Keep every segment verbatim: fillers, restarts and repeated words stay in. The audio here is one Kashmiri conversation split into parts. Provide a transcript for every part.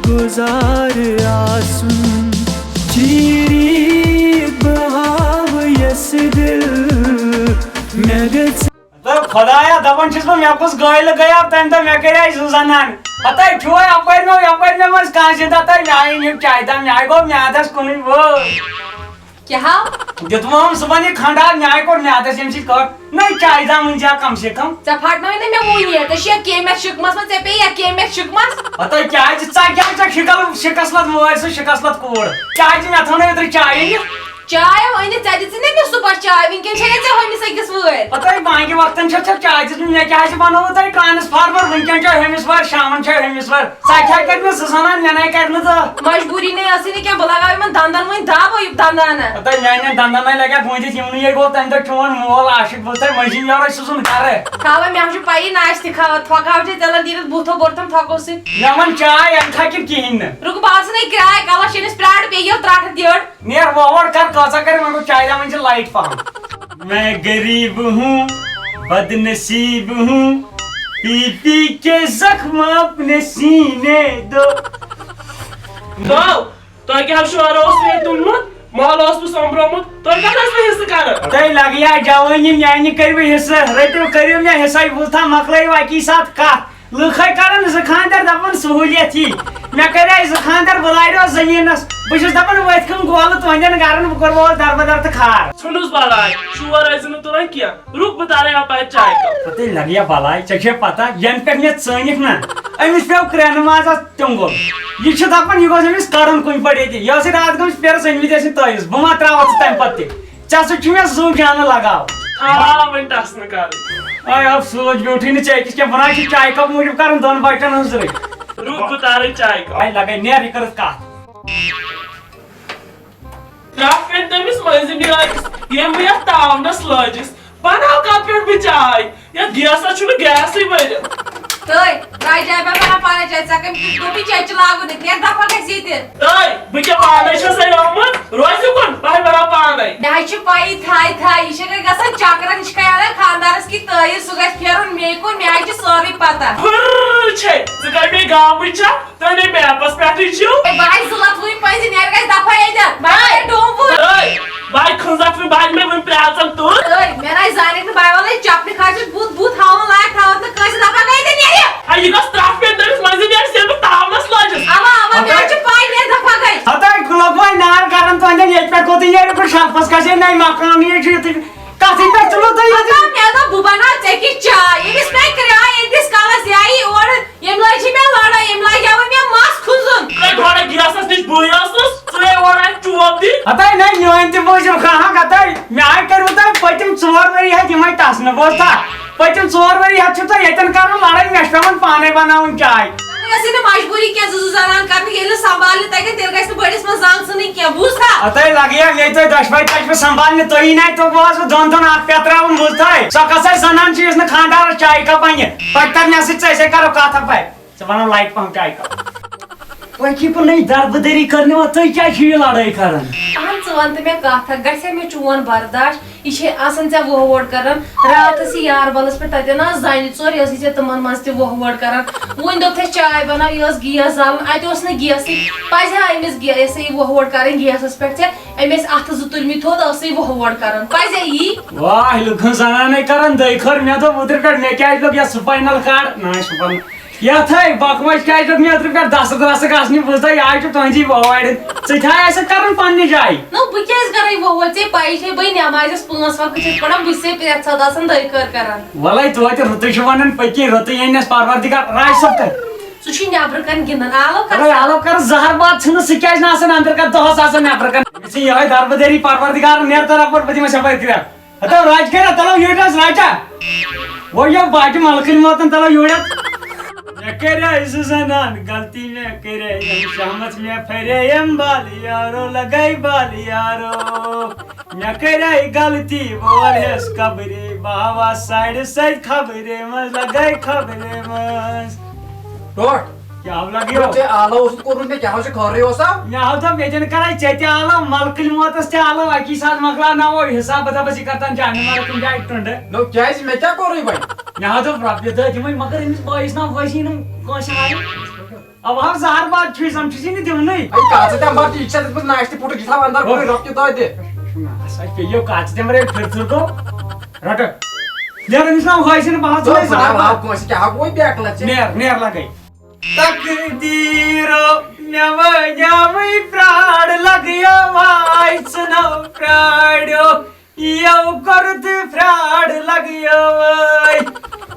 گُزار آسُن۔ چیٖری بہٕ ہاوٕ یَس دِل مےٚ گژھِ۔ تہٕ خۄدایا، دَپان چھُس بہٕ، مےٚ کُس گٲلۍ گٔیو تَمہِ دۄہ، مےٚ کَرے زٕ زَنان۔ ہَتَے ٹھوے اَپٲرۍ نہٕ، یَپٲرۍ نہٕ منٛز کانٛہہ زِندٕ، ہَتَے مےٚ آیہِ یِم چایہِ دام، مےٚ آیہِ گوٚو میٛادَس کُنُے وٲے۔ کیٛاہ ہا؟ دیُتمَم صُبحن یہِ کھنٛڈا، مےٚ آیہِ کوٚر میٛادَس ییٚمہِ سۭتۍ کَٹ۔ نٔے چایہِ دام ؤنۍ زِ ہا کَم سے کَم۔ ژےٚ پھٹنٲوٕے نہٕ مےٚ وُنہِ یہِ، ژےٚ چھِ یا کیٚمۍ مےٚ شِکمَس منٛز، ژےٚ پیٚیہِ یا کیٚمۍ مےٚ شِکمَس۔ ہَتَے کیٛازِ؟ ژےٚ کیٛازِ چھَکھ شِکَل شِکَسلَت وٲرۍ سُہ شِکَسلَت کوٗر؟ کیٛازِ مےٚ تھٲو نہٕ اوترٕ چایے یہِ؟ چاے أنِتھ ژےٚ دِژٕے نہ مےٚ صُبحس چاے، وٕنکیٚن چھےٚ نہ ژےٚ ہُمِس أکِس وٲرۍ۔ پتہٕ بانگہِ وقتن چھےٚ ژےٚ چاے دِژمٕژ، مےٚ کیٛاہ آسہِ بنوومُت تۄہہِ ٹرانسفارمر؟ وٕنکیٚن چھےٚ ہُمِس وٲرۍ، شامن چھےٚ ہُمِس وٲرۍ، ژےٚ کیٛاہ کَرِ مےٚ زٕ زنان، مےٚ نَے کَرِ نہٕ زانٛہہ۔ مجبوٗری نَے ٲسٕے نہٕ کینٛہہ، بہٕ لگاوٕ یِمن دنٛدن وۄنۍ دب، یِم دنٛدٕ اَنہٕ۔ پتہٕ میانٮ۪ن دنٛدن نَے لگہِ اَتھ وٲنٛجِتھ یِمنٕے، یے گوٚو تَمہِ دۄہ چون مول عاشق، بہٕ تۄہہِ مٔنٛزِم یورے سوٗزُن گرٕ۔ تھاوے مےٚ چھُ پَیی ناشتہٕ کھاوان، تھۄکاو چھے ژےٚ لَن دیٖرِتھ بُتھو بوٚرتھم تھۄکو سۭتۍ۔ مےٚ وَن چاے اَنہِ تھا کِنہٕ کِہیٖنۍ نہٕ؟ رُکہٕ بہٕ آسہٕ نَے کِراے، کَلَس چھِ أمِس پرٛاٹھ بیٚیہِ یَتھ ترٛٹھ دِیٔڈ۔ نیر وۄوَر کر، کۭژاہ کر وۄنۍ گوٚو چایہِ دامن چھِ لایٹ پہم۔ میں غریب ہوں، بدنصیب ہوں، پی پی کے زخم اپنے سینے دو۔ تو، تۄہہِ کیٛاہ چھُ اورٕ اوس ییٚتہِ تُلمُت؟ مال اوس بہٕ سۄمبرومُت، تۄہہِ کَتھ ٲسوٕ حصہٕ کران؟ تۄہہِ لگہِ یا جوٲنی، میانہِ کٔرِو حصہٕ، رٔٹِو، کٔرِو مےٚ حصے، بہٕ تھاو مۄکلٲیِو اَکی ساتہٕ کَتھ۔ لُکھ ہے کرن زٕ خاندر، دپان سہوٗلیت یی۔ مےٚ کریے زٕ خاندر، بہٕ لاریوس زٔمیٖنس۔ بہٕ چھُس دپان، ؤتھۍ کٕم گولہٕ تُہنٛدٮ۪ن گرن، بہٕ کرٕ وول دربدر تہٕ خار۔ ژھٕنُس بلاے، شور ٲسۍ نہٕ تُلان کینٛہہ۔ رُک، بہٕ تارے اپارِ چایہِ کپ۔ تہٕ تیٚلہِ لگہِ یا بلاے، ژےٚ چھےٚ پتہ، ینہٕ پٮ۪ٹھ مےٚ ژٲنِکھ نہ، أمِس پیوٚو کرٛٮ۪نہٕ مازس تیوٚنٛگُل۔ یہِ چھُ دپان، یہِ گوٚژھ أمِس کڑُن کُنہِ پٲٹھۍ ییٚتہِ۔ یہِ ٲسٕے راتھ گٔمٕژ پھیرس أنمٕتۍ ٲسِن تٲویٖز، بہٕ ما تراوتھ ژٕ تمہِ پتہٕ تہِ؟ ژےٚ سۭتۍ چھُ مےٚ زُو جانہٕ لگاو۔ آ، وۄنۍ ٹس نہٕ کرٕنۍ۔ آے افسوس، بیوٗٹھٕے نہٕ ژےٚ أکِس کینٛہہ، بہٕ نہ چھُس چایہِ کپ موٗجوٗب کران دۄن بچن ہٕنٛز رٔنۍ۔ رُک، بہٕ تارے چایہِ کپ۔ آے لگے، نیر یہِ کٔرٕتھ کتھ۔ ترٛٹھ پیٚیہِ تٔمِس مٔنٛزِم یٲرِس، ییٚمۍ بہٕ یتھ تاونس لٲجِس۔ بناو کتھ پٮ۪ٹھ بہٕ چاے؟ یتھ گیسس چھُنہٕ گیسٕے بٔرِتھ۔ تٔے، ترٛایہِ جایہِ پٮ۪ٹھ بناو پانے چاے، ژےٚ کٔمۍ دیُت دوٚپُے چاے چہِ لاگُن ییٚتہِ، نیرٕ دفعہ گژھِ ییٚتہِ۔ تٔے، بہٕ کیٛاہ پانے چھسے آمُت؟ روزِ کُن، بہٕ ہے بناو پانے۔ مےٚ حظ چھِ پَیی، تھاے تھاے، یہِ چھےٚ گٔے گژھان چکرن، یہِ چھِ کَران خانٛدارَس کِتھ تٲیٖر، سُہ گژھِ پھیرُن مے کُن، مےٚ حظ چھِ سٲرٕے پَتہ۔ ہُر چھے، ژٕ کَمہِ گامٕچ چھکھ؟ تہٕ نے میپس پٮ۪ٹھٕے چھِو۔ ہے، بہٕ حظ زٕ لَتھ وٕنۍ پٔزۍ، نیرٕ گژھِ دفعہ ییٚتٮ۪تھ، بہٕ حظ ہے۔ ڈومبُر۔ ہے، بہٕ حظ کھٔنزکھ وٕنۍ، بہٕ حظ مےٚ وٕنۍ پرٛاژن توٚر۔ ہے، مےٚ نہ حظ زانٮ۪کھ نہٕ، بہٕ حظ وَلَے چپنہِ کھاجہِ بُتھ، بُتھ ہاوُن لایق تھاوَتھ نہٕ کٲنٛسہِ، دفعہ گٔے تہٕ نیرِ۔ ہے، یہِ گژھِ ترٛٹھ پیٚنۍ تٔمِس مٔنٛزِم نیرِ، ییٚلہِ بہٕ تاونس لٲجِس۔ اَوا، اَوا، مےٚ حظ چھِ پَے، نیرِ دفعہ گٔے۔ ہتاے لوٚگ وۄنۍ نار کران تُہنٛدٮ۪ن، ییٚتہِ پٮ۪ٹھ کوٚتٕے نیرِ، بہٕ شفس گژھِ ہے نَے مکان، یہِ چھُ یُتُے، کتھٕے پٮ۪ٹھ تُلو تُہۍ یہِ؟ ہتا مےٚ دوٚپ بہٕ بناو ژےٚ کِژھ چاے، ییٚمِس مےٚ کرٛاے ییٚتِس کالس یہِ آیی اورٕ، ییٚمہِ لٲجہِ مےٚ لڑٲے، ییٚمہِ لٲجہِ آوُے مےٚ مس کھُنٛزُن۔ ہے گۄڈٕ گیسس نِش بٕے اوسُس، ژٕ ہے اورٕ اَتہِ چوب دِنۍ۔ ہتاے نَے میٲنۍ تہِ بوٗزِو کانٛہہ، ہتاے مےٚ آے کٔرِو تۄہہِ پٔتِم ژور ؤری ہتھ یِمے ٹسنہٕ، بوزتھا؟ پٔتِم ژور ؤری ہتھ چھِو تُہۍ ییٚتٮ۪ن کران لڑٲے، مےٚ چھِ پٮ۪وان پانے بناوٕنۍ چاے۔ وۄنۍ ٲسٕے نہٕ مجبوٗری کینٛہہ، زٕ زٕ زنان کرنہٕ، ییٚلہِ نہٕ سنبھالنہِ تگہِ، تیٚلہِ گژھِ نہٕ بٔڑِس منٛز زنگ ژھٕنٕنۍ کینٛہہ، بوٗزتھا؟ ہتاے لگہِ یا مےٚ تۄہہِ دۄشوے، تۄہہِ چھُ مےٚ سنبھالنہِ، تُہی ناے توٚگ بہٕ اوسُس دۄن دۄن اکھ پٮ۪تراوُن، بوٗزتھا؟ سۄ کۄسٕے زنان چھِ یُس نہٕ خانٛدارس چایہِ کپ انہِ؟ پتہٕ کر مےٚ سۭتۍ، ژٕ أسے کرو کتھ اپٲرۍ۔ ژٕ وَنان لایِٹ پَہَم چایہِ کَپ۔ تۄہہِ چھِ کُنُے دربٕدٔری کَرنہِ وۄنۍ، تُہۍ کیٛازِ چھِو یہِ لَڑٲے کَران؟ اَہَن، ژٕ وَن تہٕ مےٚ کَتھ اَکھ، گژھِ مےٚ چون برداش؟ یہِ چھے آسان ژےٚ وۄہ ووٹ کَران۔ راتَس یہِ یار بَلَس پٮ۪ٹھ تَتٮ۪ن آسہٕ زَنہِ ژور، یہِ ٲسٕے ژےٚ تِمَن منٛز تہِ وۄہ ووٹ کَران۔ وۄنۍ دوٚپ تَس چاے بَناو، یہِ ٲس گیس زالان، اَتہِ اوس نہٕ گیسٕے۔ پَزِ ہا أمِس گے-، یہِ ہسا یہِ وۄہ ووٹ کَرٕنۍ گیسَس پٮ۪ٹھ ژےٚ۔ أمۍ ٲسۍ اَتھٕ زٕ تُلمٕتۍ تھوٚد، ٲسٕے وۄہ ووٹ کَران۔ پَزِ ہا یی؟ واہ، لُکَن زَنانَے کَران دۄیہِ خٲر، مےٚ دوٚپ اوترٕ پٮ۪ٹھ مےٚ کیٛازِ لوٚگ یَتھ spinal cord؟ نہ، spinal یَتھ ہے بۄکہٕ مَچہِ کیٛازِ دیُت مےٚ اوترٕ پٮ۪ٹھ دَستہٕ درٛستہٕ گژھنہِ، بہٕ دوٚپ یہِ آے چھُ تُہٕنٛزی وٲرۍ۔ ژٕ تہِ ہاے آسَکھ کَران پنٛنہِ جایہِ۔ نو، بہٕ کیٛازِ کَرَے وۄوَل؟ ژےٚ پَیی چھے بہٕ نٮ۪مازِ یَس پانٛژھ وقت چھَس پَران، بہٕ چھَسے پرٛٮ۪تھ ساتہٕ آسان دۄیہِ خٲر کَران۔ وَلَے توتہِ رُتُے چھُ وَنان، پٔکی رُتُے أنِس پروردگار۔ راج صٲب کَتہِ؟ سُہ چھُ نٮ۪برٕ کَنہِ گِنٛدان۔ آلو کَر اَلَے آلو کَر زَہر باد ژھٕنُس، سُہ کیٛازِ نہٕ آسان اَندَر کَنہِ؟ دۄہَس آسان نٮ۪برٕ کَنہِ۔ أمِس چھِ یِہوٚے دربٕدٔری، پروردگار نیر طرف اور بہٕ دِمَس یَپٲرۍ کرٛٮ۪کھ۔ ہتو راج کٔرِتھ، تلو یوٗرۍ حظ راجا۔ وۄنۍ یِم باقٕے ملکٕنۍ واتن، تلو یوٗرۍ حظ۔ مےٚ کریے زٕ زنان غلطی، مےٚ کریے یِم شہمت، مےٚ پھرے یِم بالہٕ یارو، لگے بالہٕ یارو۔ مےٚ کریے غلطی، بہٕ والہس قبرِ، بہٕ ہاوس ساڑِ سۭتۍ خبرِ منٛز، لگے خبرِ منٛز۔ ٹوٹھ۔ کیٛاہ لگیو؟ ژےٚ آلو اوسُتھ کوٚرمُت، مےٚ کیٛاہ حظ چھُ خٲرٕے اوسا؟ مےٚ ہا دوٚپ، ییٚتٮ۪ن کرے ژےٚ تہِ آلو، ملکٕنۍ موتس تہِ آلو، اکی ساتہٕ مۄکلاوناوو حساب، بہٕ دپس، یہِ کر تام جہنم وارٕ کُنہِ جایہِ ٹُنڈٕ۔ نو کیٛازِ؟ مےٚ کیٛاہ کوٚرُے وۄنۍ؟ مےٚ ہا دوٚپ، رۄپیہِ دہ دِمے، مگر أمِس بٲیِس ناو وٲسی نہٕ کٲنٛسہِ ہاوٕنۍ۔ اب ہاو زہر باد چھُے زن چھُس یہِ نہٕ دِونٕے۔ اے کاژٕ تہِ امبار تہِ، یہِ چھِ اَتھ منٛز ناشتہٕ پھُٹُکھ، یہِ تھاو اندر ہو۔ کُنُے رۄپیہِ دۄہ دِ۔ اَسہِ پیٚیو کاژٕ تہِ امبار ییٚلہِ پھِرٕ ژھٕر گوٚو۔ رٹہٕ۔ نیر أمِس ناو حٲصِل بہٕ حظ دۄہ ژھٕنَے بہٕ ناو زہر ہاو باد۔ کٲنٛسہِ کیٛاہ ہاو گوٚو بیکلَس ژےٚ؟ نیر، نیر لگے۔ تقدیٖرو مےٚ وَنیٛاوٕے پرٛاڑ لگیو واے ژٕ نو پرٛاڑیو۔ یو کوٚر تہٕ فراڈ لگیووے۔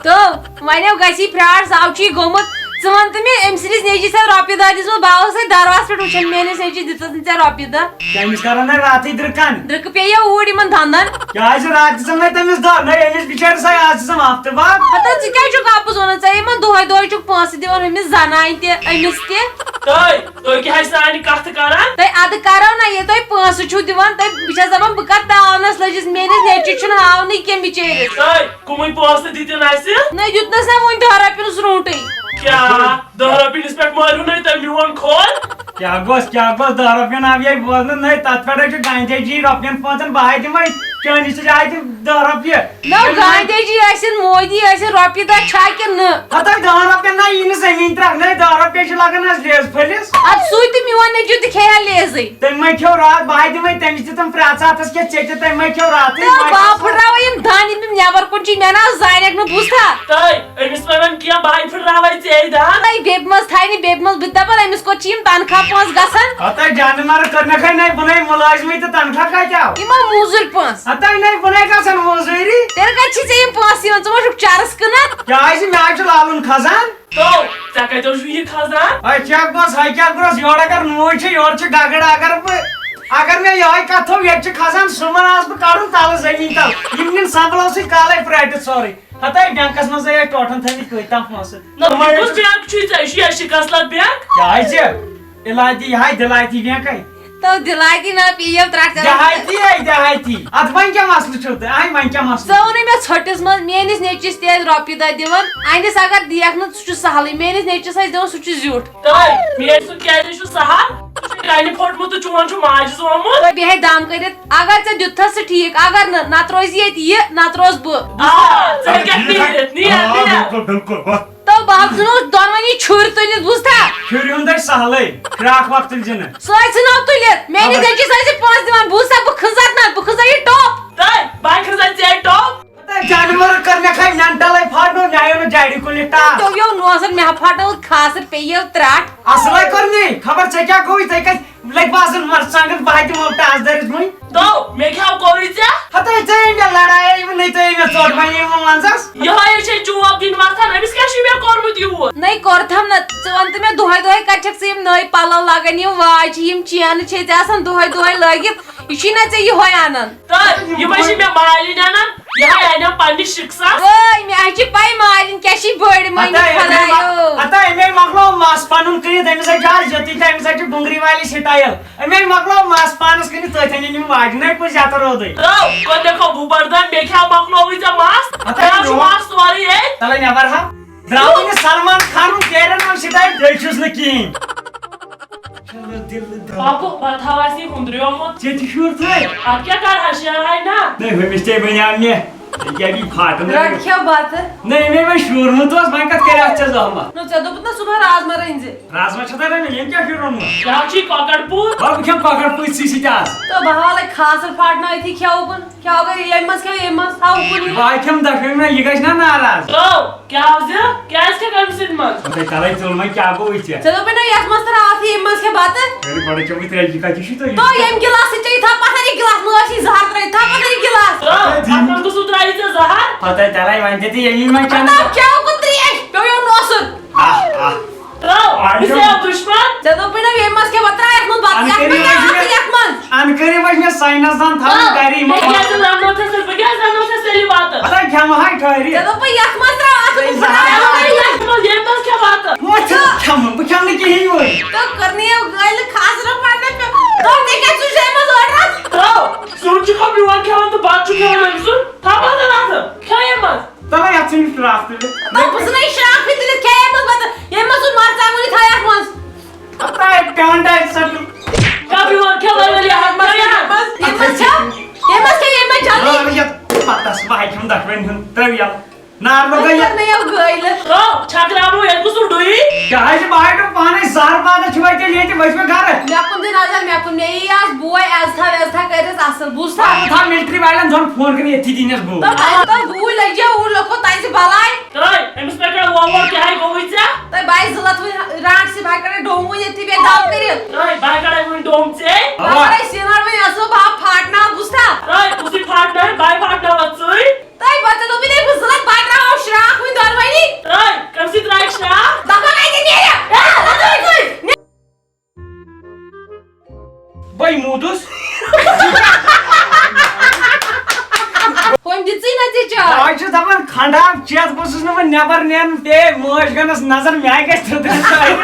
تو وۄنۍ گژھی فراڈ، زاو چھُے گوٚمُت۔ ژٕ وَن تہٕ مےٚ، أمۍ سٕنٛدِس نیٚچوِس ٲسۍ رۄپیہِ دَہ دِژمٕژ، بہٕ آوُس أتھۍ درواز پٮ۪ٹھ وٕچھان، میٛٲنِس نیٚچوِس دِژٕس نہٕ ژےٚ رۄپیہِ دَہ۔ تٔمِس کرن نہ راتھٕے درکن۔ درکہٕ پیٚیہِ اوٗرۍ یِمن دَنٛدن۔ کیٛازِ راتھ دِژٕن نہ تٔمِس دَہ؟ نہ أمِس بِچٲرِس آے آز دِژٕن ہفتہٕ بعد۔ ہتا ژٕ کیٛازِ چھُکھ اَپُز وَنان؟ ژےٚ یِمن دۄہے دۄہے چھُکھ پونٛسہٕ دِوان أمِس زنانہِ تہِ، أمِس تہِ۔ تۄہہِ، تُہۍ کیٛاہ حظ سانہِ کتھٕ کران؟ تۄہہِ ادٕ کرو نہ یہِ تۄہہِ پونٛسہٕ چھُو دِوان، تۄہہِ، بہٕ چھَس دَپان بہٕ کَتھ تاونَس لٔجِس، میٛٲنِس نیٚچوِس چھُنہٕ ہاونٕے کینٛہہ بِچٲرِس۔ تۄہہِ کٕمٕے پونٛسہٕ دِتِن اَسہِ؟ نہ دیُتنَس نہ وُنہِ دَہ رۄپیہِ نہٕ سرٛونٛٹٕے۔ کیٛاہ؟ دَہ رۄپیہِ نِس پٮ۪ٹھ مٲرِو نَے تۄہہِ میون کھول؟ کیٛاہ گوٚژھ، کیٛاہ گوٚژھ، دَہ رۄپیَن آو یہِ بوزنہٕ نَے، تَتھ پٮ۪ٹھ حظ چھُ گانجے جی رۄپیَن پانٛژَن، بہٕ ہاے دِمَے چٲنِس سۭتۍ آے تِم دَہ رۄپیہِ۔ نو گاندھی جی ٲسِن، مودی ٲسِن، رۄپیہِ دہ چھا کِنہٕ نہٕ؟ ہتاے دہن رۄپین نا یی نہٕ زٔمیٖن ترٛکھ، نَے دَہ رۄپیہِ چھِ لگان حظ لیز پھٔلِس۔ اَدٕ سُے تہٕ میون نیٚچوٗ تہِ کھیٚیہِ ہا لیزٕے۔ تٔمۍ وۄنۍ کھیوٚو راتھ، بہٕ ہاے دِمَے تٔمِس تہِ تِم پرٛٮ۪تھ ساتَس کیٛاہ ژےٚ تہِ، تٔمۍ وۄنۍ کھیوٚو راتھٕے۔ تہٕ وۄنۍ بہٕ پھٕٹراوَے یِم دانہِ، یِم نیٚبر کُن چھِ، مےٚ نہ حظ زانٮ۪کھ نہٕ بوٗزتھا۔ تہٕ أمِس وَنان کینٛہہ، بہٕ ہاے پھٕٹراوَے ژےٚ دان۔ نَے بیٚبہِ منٛز تھایہِ نہٕ، بیٚبہِ منٛز بہٕ تہِ دَپان أمِس کوٚت چھِ یِم تنخواہ پونٛسہٕ گژھان؟ ہتاے جانہٕ مَرٕ کٔرنَکھَے نَے بہٕ نَے مُلٲزمٕے تہٕ تنخواہ کَتہِ آو؟ یِمو موٗزوٗرۍ پونٛسہٕ۔ ہتاے نَے بہٕ نَے گژھان موٚزوٗری۔ تیٚلہِ کَتہِ چھِ ژےٚ یِم پونٛسہٕ یِوان؟ ژٕ ما چھُکھ چرس کٕنان؟ کیٛازِ؟ مےٚ حظ چھُ لالُن خزان۔ تو، ژےٚ کَتہِ اوس یہِ خزان؟ ہے، چیک بوس، ہے، کیٛاہ گوٚژھ؟ یورٕ اگر نوٗر چھُ، یورٕ چھُ گگر۔ اگر بہٕ، اگر مےٚ یِہوٚے کَتھ تھوٚو، ییٚتہِ چھُ خزان، سُہ ما آسہٕ بہٕ کَڑُن تَلہٕ زٔمیٖن تَل۔ یِم نِن سنبلو سۭتۍ کالَے پھرٛٹِتھ سورُے۔ ہتاے بینکس منٛز ہے ٹوٹھن تھٲومٕتۍ کۭتۍ تام پونٛسہٕ۔ نہ، یہِ کُس بینک چھُے ژےٚ؟ یہِ چھُ، یہِ چھُ قسلت بینک۔ کیٛازِ؟ علاقی، یہِ ہاے دِلایتی بینک ہے۔ تو دِلایتی نہ پیٚیو ترٛٹھ کران۔ دِہایتی ہے، دِہایتی۔ اتھ وۄنۍ کیٛاہ مسلہٕ چھُو تۄہہِ؟ آے وۄنۍ کیٛاہ مسلہٕ؟ ژٕ ووٚنُے مےٚ ژھۄٹِس منٛز، میٲنِس نیٚچوِس تہِ ٲسۍ رۄپیہِ دہ دِوان، اہندِس اگر دِیَکھ نہٕ، سُہ چھُ سہلٕے، میٲنِس نیٚچوِس ٲسۍ دِوان، سُہ چھُ زیُٹھ۔ تہٕ میٲنۍ سُنٛد کیٛازِ چھُ سہل؟ ژٕ چھُکھ کَنہِ پھوٚٹمُت تہٕ چون چھُ ماجہِ زامُت۔ تُہۍ بیٚہے دم کٔرِتھ، اگر ژےٚ دیُتتھس سُہ ٹھیٖک، اگر نہٕ، نتہٕ روزِ ییٚتہِ یہِ، نتہٕ روزٕ بہٕ۔ آ، ژٕ ہیٚکَکھ نیٖرِتھ، نیر، آ، نیر۔ بِلکُل، بِلکُل، بس۔ تو بہٕ ہاو ژٕ نہٕ دۄنوٕنی چھُرۍ تُلِتھ، بوٗزتھا؟ شُرۍ ہُنٛد ہے سہلٕے، فراک وقتُل زِنہٕ۔ سُہ ٲسۍ ژھٕنو تُلِتھ، میٲنِس خبر۔ نیٚچوِس ٲسۍ پونٛسہٕ دِوان، بوٗزتھا؟ بہٕ کھنزر نہ، بہٕ کھنزر یہِ ٹوٚپ۔ تہٕ بہٕ کھنزر ژےٚ ٹوٚپ۔ تہٕ جانورٕ کٔر مےٚ کھاے مٮ۪نٹلے پھاٹنو، مےٚ آیو نہٕ جاڑِ کُلہِ ٹاس۔ تو یو نوزر مےٚ پھاٹنو خاصر پیٚیہِ یو ترٛٹھ۔ اصلے کوٚر مے، خبر ژےٚ کیٛاہ گوٚوُے، ژےٚ کتہِ لٔگۍ باسان مرژٕوانٛگن، بہٕ ہا دِمو ٹاس دٲرِتھ وۄنۍ۔ تو، مےٚ کیٛاہ کوٚرُے ژےٚ؟ ہتے ژےٚ مےٚ لڑایے، یِمن نَے ژےٚ مےٚ ژوٚٹ وۄنۍ یِمو منٛزس۔ یِہوے چھے جواب دِنۍ وۄتھان، أمِس کیٛاہ چھُے مےٚ کوٚرمُت یوٗت؟ نَے کوٚرتھم نہ، ژٕ وَن تہٕ مےٚ دۄہے دۄہے کَتہِ چھَکھ ژٕ یِم نٔے پَلو لاگان، یِم واجہِ، یِم چینہٕ چھے ژےٚ آسان دۄہے دۄہے لٲگِتھ، یہِ چھُے نہ ژےٚ یِہوے اَنان۔ تہٕ یِمے چھِ مےٚ مالِنۍ اَنان، یِہوے اَنٮ۪م پننِس شِکسَس۔ وٲے، مےٚ حظ چھِ پَے مالِنۍ کیٛاہ چھِ بٔڑ مٔمی ہتے، أمے خۄدایو۔ مۄ-، ہتے، أمے مۄکلو مَس پَنُن کٕنِتھ، أمِس حظ چھِ آز یُتُے تہٕ أمِس حظ چھِ ڈُنٛگرِ والہِ سٹایل۔ أمے مۄکلو مَس پانَس کٕنِتھ، تٔتھۍ أنِن یِم واجہِ نَے کُس زیادٕ روٗدٕے۔ ترٛاو، کوٚت لیکھو بوٗبر دان، مےٚ کیٛاہ مۄکلووُے ژےٚ مَس؟ ہتے، مےٚ حظ چھُ میون مَس سورُے ییٚتہِ۔ تَلے نٮ۪بر ہا۔ درٛاو نہٕ سلمان خانُن کیرٮ۪ن ہم سٹایل، بیٚیہِ چھُس نہٕ کِہیٖنۍ۔ چلو دِل دَرد۔ پاپہٕ، پتہٕ ہاو اَسہِ یہِ ہُنٛدریومُت۔ ژےٚ تہِ شوٗر تھٲے؟ اَدٕ کیٛاہ کَرٕ ہا، شیرہاے نا۔ نَے، ہُمِس تے بَنیٛاو مےٚ۔ یہِ کیٛاہ گٔے پھاٹہٕ نہٕ؟ رَٹ کھٮ۪و بَتہٕ۔ نَے، مےٚ وۄنۍ شوٗرمُت اوس، وۄنۍ کَتھ کَرِ اَتھ ژےٚ زامہٕ؟ نو، ژےٚ دوٚپُتھ نا صُبحن رازما رٔنۍ زِ۔ رازما چھےٚ تۄہہِ رَنٕنۍ، أمۍ کیٛاہ چھُے روٚنمُت؟ کیٛاہ چھُے کۄکَر پوٗت؟ وَلہٕ بہٕ کھٮ۪مہٕ کۄکَر پوٗتۍ سٕے سۭتۍ آز۔ تہٕ بہٕ ہاوَے خاصَر پھاٹنٲوِتھٕے کھٮ۪وٕ بہٕ۔ کھٮ۪وٕ گٔے ییٚمہِ منٛز کھٮ۪وٕ ییٚمہِ منٛز، ہاوٕ کُنہِ۔ بہٕ ہا کھٮ۪مہٕ دَشوٕے منٛز، یہِ گژھِ نا ناراض۔ تو، کیٛاہ حظ یہِ؟ کیٛازِ کھٮ۪کھ أمۍ سٕنٛدِ منٛز؟ مےٚ دوٚپمَے، کیٛاہ گوٚو یہِ ژےٚ؟ ژےٚ دوٚپُے نا یَتھ منٛز ترٛاو اَتھ ییٚمہِ منٛز کھےٚ بَتہٕ۔ ییٚلہِ گۄڈٕ چٮ۪مٕے ترٛیش، یہِ کَتہِ چھُے تُہۍ؟ تو ییٚمہِ گِلاسہٕ چیٚیہِ تھاو پَتھَر یہِ گِلاس، مےٚ ٲسی زَہر ترٛٲیِتھ، تھاو پَتھَر یہِ گِلاس۔ تو، اَتھ منٛز گوٚژھ نہٕ ترٛاوِ ژےٚ زَہر۔ پَتہٕ تَلَے وۄنۍ تہِ تہِ ییٚمی منٛز چٮ۪مہٕ۔ پَتہٕ چٮ۪و کُن ترٛیش، پیوٚو یِم نوسُن۔ آہ، آہ۔ ترٛاو، آ، یہِ چھُ یہِ۔ ژےٚ دُشمَن۔ ژےٚ دوٚپُے نا ییٚمہِ منٛز کھےٚ بَتہٕ، ترٛاو یَتھ منٛز بَتہٕ، یَتھ منٛز کیٛاہ اَتھ یَتھ منٛز؟ اَن کٔرِو وۄنۍ مےٚ ساینَس دان تھاوُن آ، گَرِ یِمَن۔ مےٚ کیٛازِ رَنو ژےٚ سۭتۍ؟ بہٕ کیٛازِ رَنو ژےٚ سۭتۍ یَتھ بَتہٕ؟ پَتہٕ کھٮ۪مہٕ ہاے ٹھٔہرِتھ۔ ژےٚ دوٚپُے یَتھ منٛز ترٛاو، اَتھ ژےٚ منٛز زَہر۔ ترٛاو، یَتھ منٛز، ییٚمہِ منٛز کھےٚ بَتہٕ۔ وۄنۍ چھُ کھٮ۪مہٕ، بہٕ کھٮ۪مہٕ نہٕ کِہیٖنۍ وۄنۍ۔ تہٕ کٔرنٕے یہِ گٔلۍ خاصرٕ پَنٕنہِ پٮ۪ٹھ۔ تہٕ مےٚ کیٛازِ سُہ چھُ اَمہِ منٛز ٲٹھ رَژھ؟ ترٛاو، سیُن چھُکھ میون کھٮ۪وان تہٕ بَتہٕ چھُکھ کھٮ۪وان أمۍ سُنٛد۔ تھاو بَتہٕ اَتھ، کھیٚو ییٚمہِ منٛز۔ تَلَے یَتھ ژھٕنِو شراکھ تُلِتھ۔ دَپ بہٕ ژھٕنَے شراکھٕے تُلِتھ، کھےٚ ییٚمہِ منٛز بَتہٕ، ییٚمہِ منٛز سُہ مَرژٕوانٛگُن تھایہِ اَتھ منٛز۔ ہَتاے ٹنٛڈ آسہِ سَتُن۔ کیٛاہ بیٚہوان کھٮ۪وان ؤلۍ یَتھ منٛز، کھٮ۪و یَتھ منٛز۔ ییٚمہِ منٛز کھٮ۪و، ییٚمہِ منٛز کھٮ۪و، ییٚمہِ منٛز جلدی۔ آ، یَتھ پَتَس بہٕ ہَے کھٮ۪مہٕ دَشوٕنۍ ہُنٛد، ترٛٲو یَلہٕ۔ نار لوٚگا وۄنۍ یہِ؟ کر مےٚ یَوٕ گٲلِس۔ او چھکراونو ییٚلہِ کُس ڈُیی؟ کیٛاہ حظ چھِ باے ٹُک پانے زہر پادہ چھُوا تیٚلہِ ییٚتہِ؟ ؤتھۍ مےٚ گرٕ۔ مےٚ کُن دِ نظر، مےٚ کُن، مےٚ یی آز بوے عزتھا وٮ۪زتھا کٔرِتھ اصل، بوٗزتھا؟ تھاو ملٹری والٮ۪ن دۄن فون کٔرِتھ ییٚتھی دِنس بہٕ۔ تہٕ تۄہہِ تۄہہِ بوٗے لٔگِو، اوٗرۍ لوٚکھو تۄہہِ زِ بلاے۔ ترٛٲے أمِس پٮ۪ٹھ کَر وۄل وۄل کیٛاہ ہاے گوٚوُے ژےٚ؟ تۄہہِ باے ضلعت وۄنۍ رانٛٹ سی بھاے کَرے ڈوموٗ ییٚتھی بیٚیہِ دَو کٔرِتھ۔ ترٛٲے بھاے کَڑے وۄنۍ ڈوم ژے۔ بہٕ کَرے سیٖنار وۄنۍ اَصٕل بَب پھاٹناو، بوٗزتھا؟ ترٛٲے کُسٕے پھاٹناوے بھاے پھاٹناوَتھ ژٕے۔ تۄہہِ بَچَن دوٚپُے نَے بہٕ ضلعت بَٹراوَو شرٛاکھ وۄنۍ دۄنوٕنی۔ ترٛٲے کٔمۍ سٕے ترٛایہِ شرٛاکھ؟ دَپان اَتہِ نیرِ۔ بے موٗدُس۔ ہُمۍ دِژٕے نہ ژےٚ چاے۔ بہٕ حظ چھُس دَپان کھنٛڈ آب چٮ۪تھ گوٚژھُس نہٕ وۄنۍ نٮ۪بر نیرُن۔ تے مٲج گٔنَس نظر، مےٚ گژھِ تھٔدرِ سایہِ۔